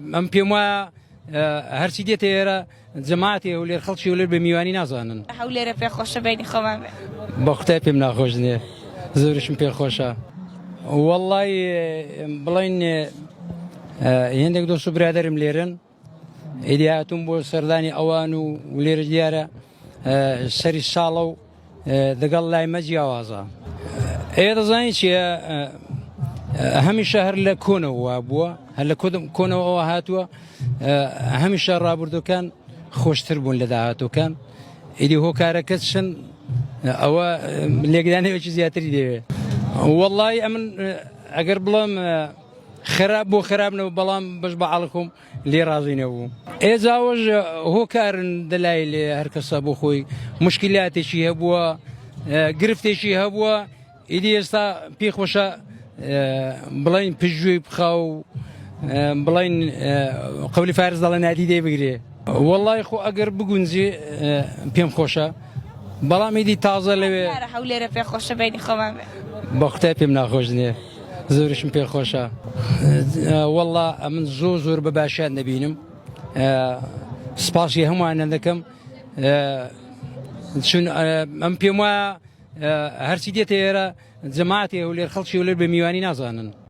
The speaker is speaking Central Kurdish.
ئەم پێم وایە هەرچی دێتە ئێرە جەماعەتی هەولێر خەڵکی هەولێر بە میوانی نازانن. هەولێرە پێ خۆشە بینی خۆمان بێ. بە خودای پێم ناخۆش نییە زۆریشم پێ خۆشە وەڵای بڵین هێندێک دۆست و برادەرم لێرن ئیدی هاتووم بۆ سەردانی ئەوان و لێرە دیارە سەری ساڵە و دەگەڵ لای مە جیاوازە. ئێ دەزانی چیە هەمیشە هەر لە کۆنەوە وا بووە هەر لە کۆنەوە ئەوە هاتووە هەمیشە ڕابردوەکان خۆشتر بوون لە داهاتوەکان ئیدی هۆکارەکە چن ئەوە لێکدانەوەکی زیاتری دەوێت وەڵی ئەمن ئەگەر بڵم خراپ بۆ خراپ نەبوو بەڵام بەش بە عەڵکم لێ ڕازی نەبوو. ئێ جاوەش هۆکارن دەلایل هەر کەسە بۆ خۆی مشکلاتێکی هەبووە گرفتێکی هەبووە ئیدی ئێستا پێی خۆشە بڵین پشتگوێی بخا و بڵین قەولی فارس دەڵێ نادیدەی بگرێ وەڵای خۆ ئەگەر بگونجێ پێم خۆشە بەڵام ئیدی تازە لەوێ هەولێرە پێ خۆشە بینی خۆمان بێ. بە خودای پێم ناخۆش نییە. زۆریشم پێ خۆشە واللە ئەمن زۆر زۆر بە باشیان دەبینم سپاسی هەمووانە دەکەم چون ئەم پێم وایە هەرچی دێتە ئێرە جەماعەتی هەولێر خەڵکی هەولێر بە میوانی نازانن.